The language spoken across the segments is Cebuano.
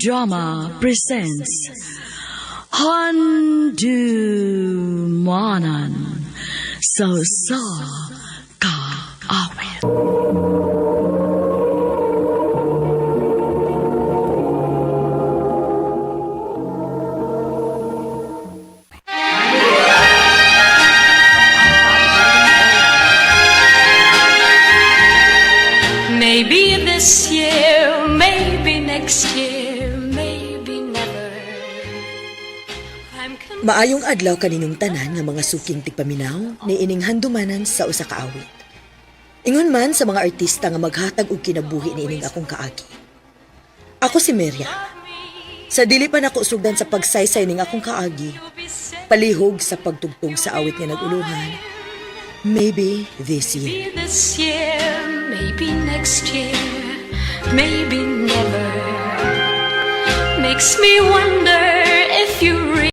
Drama presents Handumanan sa Usa Ka Awit. Maybe this year, maybe next year, maybe never. I'm convinced. Maayong adlaw kaninong tanan nga mga suking tigpaminaw ni ining handumanan sa usa ka awit. Ingon man sa mga artista nga maghatag og kinabuhi niining akong kaagi. Ako si Miriam. Sa dili pa nako sugdan sa pagsaysay ning akong kaagi, palihog sa pagtugtog sa awit nga naguluhan. Maybe this year. Maybe this year, maybe next year, maybe never. Makes me wonder if you really.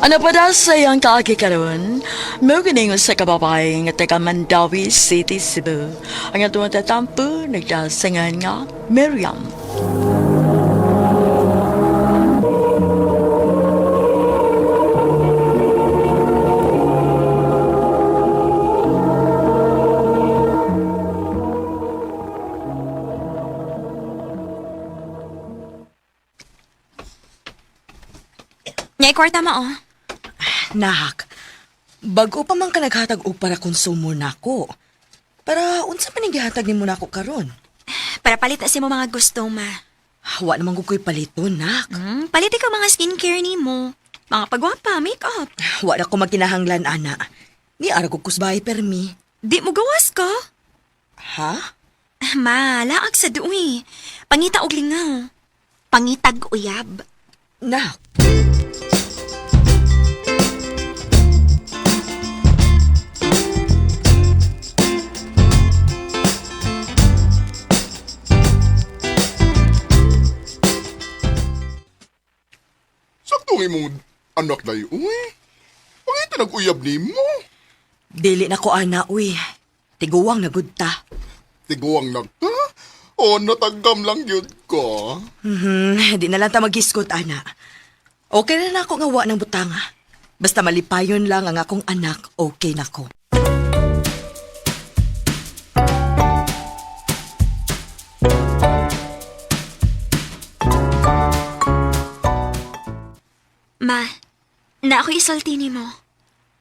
Ano pa daw sa iyang kaagi karon? Mao kining usa ka babae nga taga Mandawi City, Cebu. Ang atong tatampo nagdasangan nga Miriam. Nyay kwarta ma oh. Nahak, bago pa man ka naghatag og para konsumo nako. Para unsa man ning gihatag nimo nako karon? Para palit na si mo mga gusto ma. Wa naman gud ko'y paliton, nak. Palit ikaw mga skincare nimo. Mga pagwapa, makeup. Wa na ko magkinahanglan, ana. Ni ara ko kusbahay permi. Di mo gawas ka. Ha? Ma, laag sa duwi. Pangita og lingaw. Pangitag uyab. Nak. Sakto ang imong anak dayo, uy. Pangita nag-uyab nimo. Dili na ko ana, uy. Tiguwang na gud ta. Tiguang nagka. O, natagam lang yun ko. Di na lang ta maghisgot, ana. Okay na na ako nga wa ng butanga. Basta malipayon lang ang akong anak, okay na ko. Ma, na ako isulti nimo.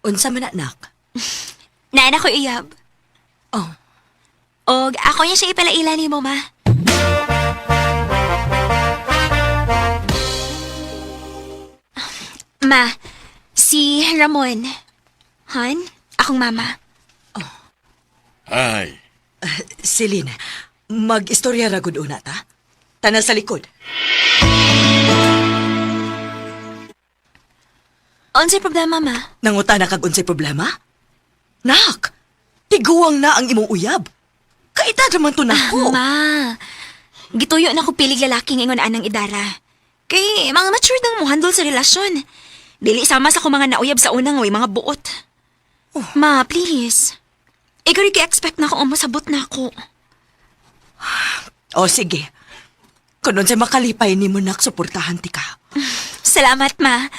Unsa man na, nak? Na na ko uyab. Oh, Og ako niya siya ipalaila nimo ma. Ma, si Ramon. Han, akong mama. Ay, Celine, mag-istorya ra gud una ta. Tanan sa likod. Unsay problema, ma? Nanguta na kag unsay problema? Nak, tiguang na ang imong uyab. Kaita naman to nako. Ma, gituyo na ko pilig lalaki ingon anang idara. Kay mga mature nang mo handle sa relasyon. Dili sama sa ko mga nauyab sa unang way mga buot. Ma, please. Ikaw rin expect na ako masabot na ako. O sige. Kung unsay makalipay nimo nak, suportahan ti ka. Salamat, ma.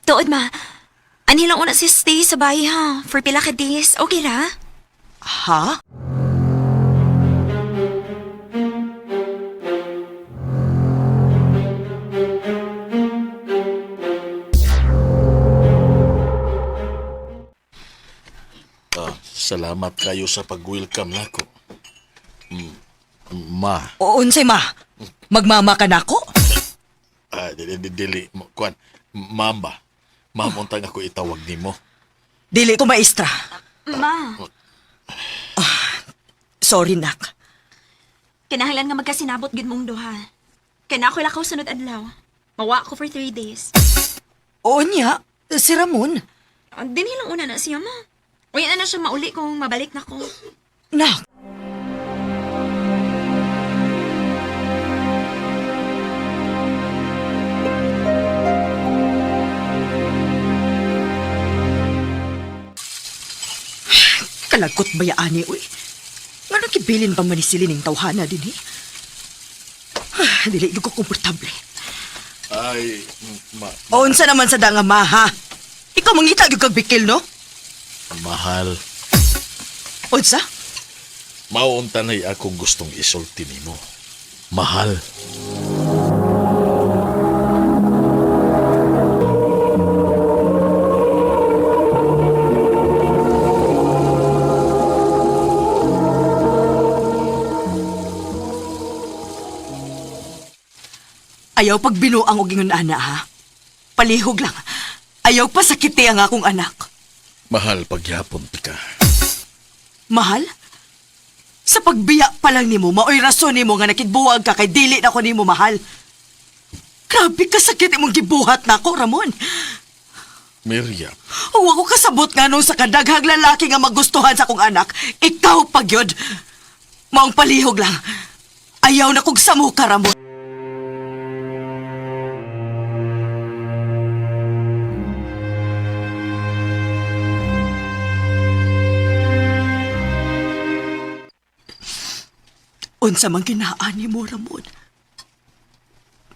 Tuod, ma. Anhi lang una si stay sa bahay, ha? For pila ka days. Okay ra? Ha? Salamat kayo sa pag-welcome nako. Ma, O unsay ma? Magmama ka nako? Dili, dili, dili, kuan, mamba. Ma'am, untang ako itawag nimo. Dili ko maestra. Ma, Sorry nak. kinahanglan nga magkasinabot gid mong duha. Kaya na ako lakaw sunod adlaw. Mawa ko for 3 days. Oo niya, si Ramon. Dinhi lang una na siya, ma. Uy, na na siya mauli kung mabalik na ko. Nak. Kalagkot ba yaani, uy? Ngano kibilin pa man ni Celine ang tawhana din eh? Ah, dili gyud ko komportable. Ay, ma O unsa naman sa danga ma ha? Ikaw mangita gyud kag bikil no? mahal. Unsa? Maunta na'y akong gustong isulti nimo. Mahal. Ayaw pagbinuang og ingon ana ha. Palihog lang. Ayaw pa sakiti ang akong anak. Mahal pagyapon ti ka. Mahal? Sa pagbiya pa lang nimo, maoy rason nimo nga nakigbuwag ka kay dili na ko nimo mahal. Grabe ka sakit imong gibuhat nako, Ramon. Miriam, Huwag ko kasabot nga nung sa kadaghang lalaki nga magustuhan sa akong anak. Ikaw pa gyud. Maong palihog lang. Ayaw na kog samo ka, Ramon. Unsa man ginaani mo, Ramon?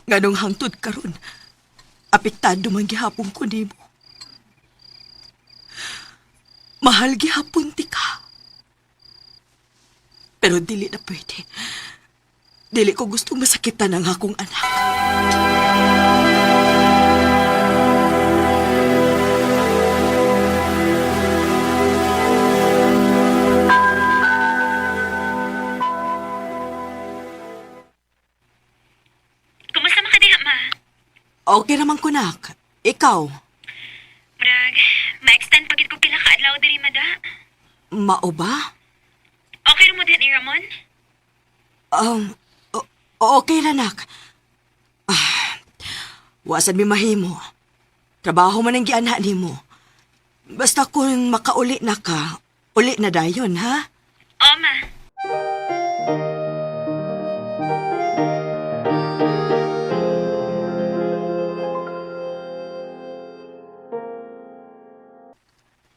Nganong hangtod karon, apektado man gihapon ko nimo. Mahal gihapon ti ka. Pero dili na pwede. Dili ko gustong masakitan ang akong anak. Kumusta makadiha, ma? Okay naman kunak. Ikaw, Brag, ma-extend pagit ko pila ka adlaw diri, mada. mao ba? Okay ra mo diha ni Ramon? Um, okay na, nak. Ah, wasan mi mahimo. Trabaho man ang gianha nimo. Basta kung makauli na ka, uli na dayon, ha? Oo, ma.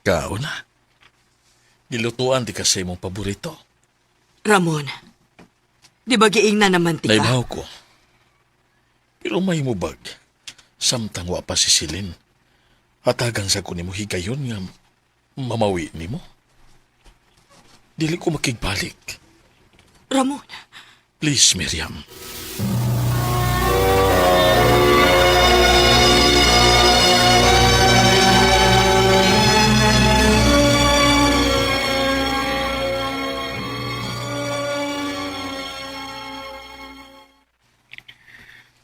kao na. Gilutuan di ka sa imong paborito. Ramon, di ba giingna naman ti ka? Naibaw ko. Pero may mubag. Samtang wa pa si Silin. Hatagan sa ko nimo higayon nga mamawi nimo. Dili ko makigbalik. Ramon, Please, Miriam.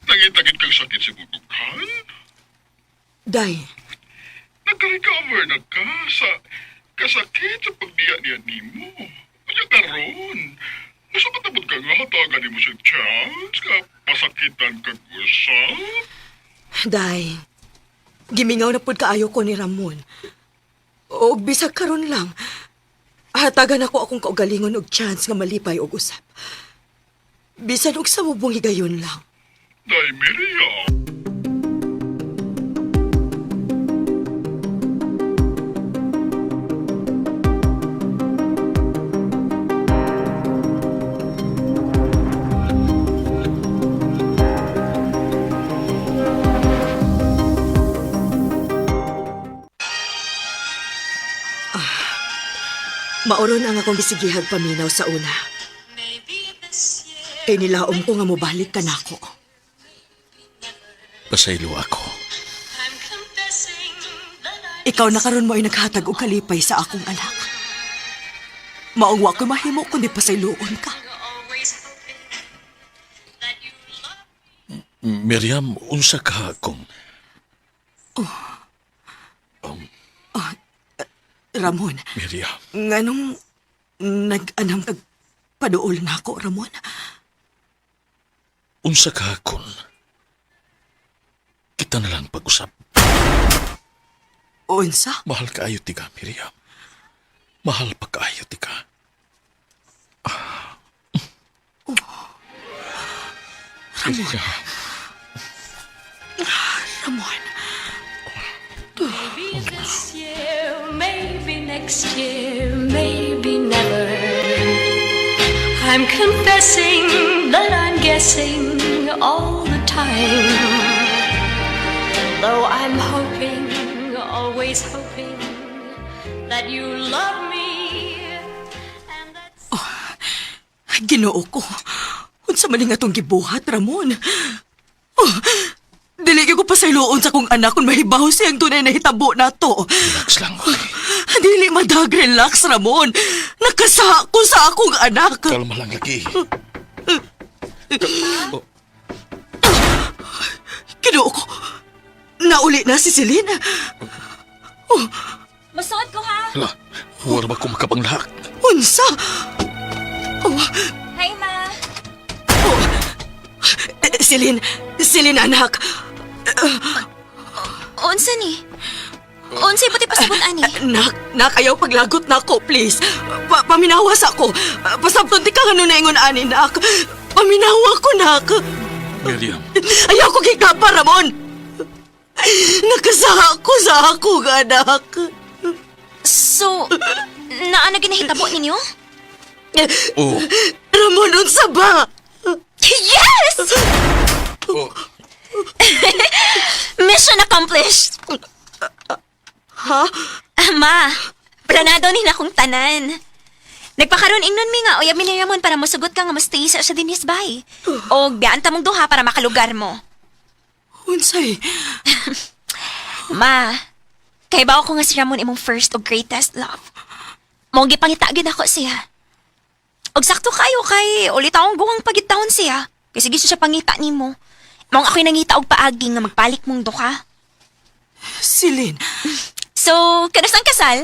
Nangitagid kang sakit sa bugughan? day, Nagka-recover na ka sa kasakit sa pagbiya niya nimo. Ano karon? Masa patabot ka nga hatagan nimo sa chance ka pasakitan kag usap? day. Gimingaw na pud kaayo ko ni Ramon. Og bisag karon lang, hatagan ako akong kaugalingon og chance nga malipay og usap. Bisan og sa mubong higayon lang. Day Miriam. Mauron ang akong gisigihag paminaw sa una. Kay nilaom ko nga mobalik ka nako. Pasaylo ako. Ikaw na karon mo ay naghatag og kalipay sa akong anak. Maong wa ko'y mahimo kundi pasayloon ka. Miriam, unsa ka kung Ramon, Miriam, nganong nag-anam kag paduol nako, Ramon? unsa ka kung kita na lang pag-usap. Unsa? Mahal kaayo ti ka, Miriam. Mahal pa kaayo ti ka. Ramon. Miriam. Ramon. Maybe this year, maybe next year, maybe never. I'm confessing that I'm guessing all the time. Though I'm hoping, always hoping, that you love me. And that's Ginoo ko. Unsa man nga atong gibuhat, Ramon? Oh, dili gyud ko pasayloon sa akong anak kung mahibaw siyang tunay na hitabo nato. Relax lang, okay? Dili madag relax, Ramon. Nakasa ko sa akong anak. Kalma lang, lagi. Oh, Ginoo ko. Nauli na si Celine. Masuod ko ha. hala, wala ba ko makapanglahak? Unsa? Oh, Hi, ma. eh, Celine, Celine anak. Unsa ni? Unsa ibuti pasabot ani? Nak, nak, ayaw paglagot na ako, please. Paminawas ako. Pasabton ti ka nga nung naingon ani, nak. Paminawa ko, nak. Miriam, Ayaw ko gigaba, Ramon. Nakasaha ko sa akong anak. So, naano ginahitabo ninyo? oh, Ramon, unsa ba? Yes! oh, Mission accomplished! Ha? Ma, planado ni na akong tanan. Nagpakaroon ingnon mi nga uyab mi ni Ramon para mosugot ka nga mostay sa siya dinis bay. O biyaan ta mong duha para makalugar mo. Unsay? Ma, kay ba ako nga si Ramon imong first o greatest love. Mong gipangita gyud ako siya. Og sakto kayo kay ulit akong guwang pagitawon siya. Kasi gusto siya pangita nimo. Mong ako'y nangita og paagi nga magpalik mong duha. Celine, So, kanus ang kasal?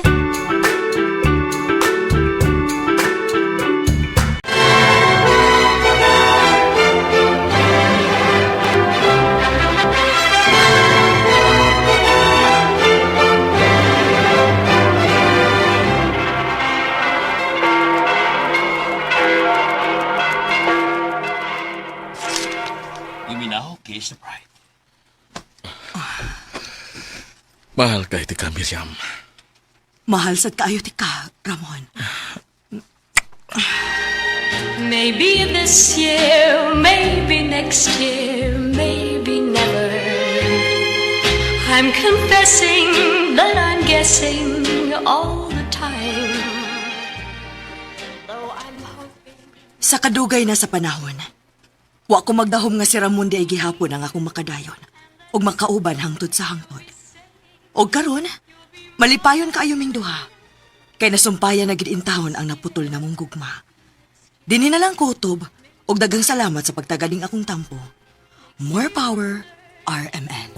You may now kiss the bride. Mahal kay ti ka, Miriam. Mahal sad kaayo ti ka, Ramon. Maybe this year, maybe next year, maybe never. I'm confessing that I'm guessing all the time. Though I'm hoping. Sa kadugay na sa panahon, wa ko magdahom nga si Ramon di ay gihapon ang akong makadayon ug makauban hangtod sa hangtod. Og karon, malipayon kaayo ming duha. Kay nasumpayan na gid intawon ang naputol namong gugma. Dinhi na lang kutob ug daghang salamat sa pagtagaling akong tampo. More power, RMN.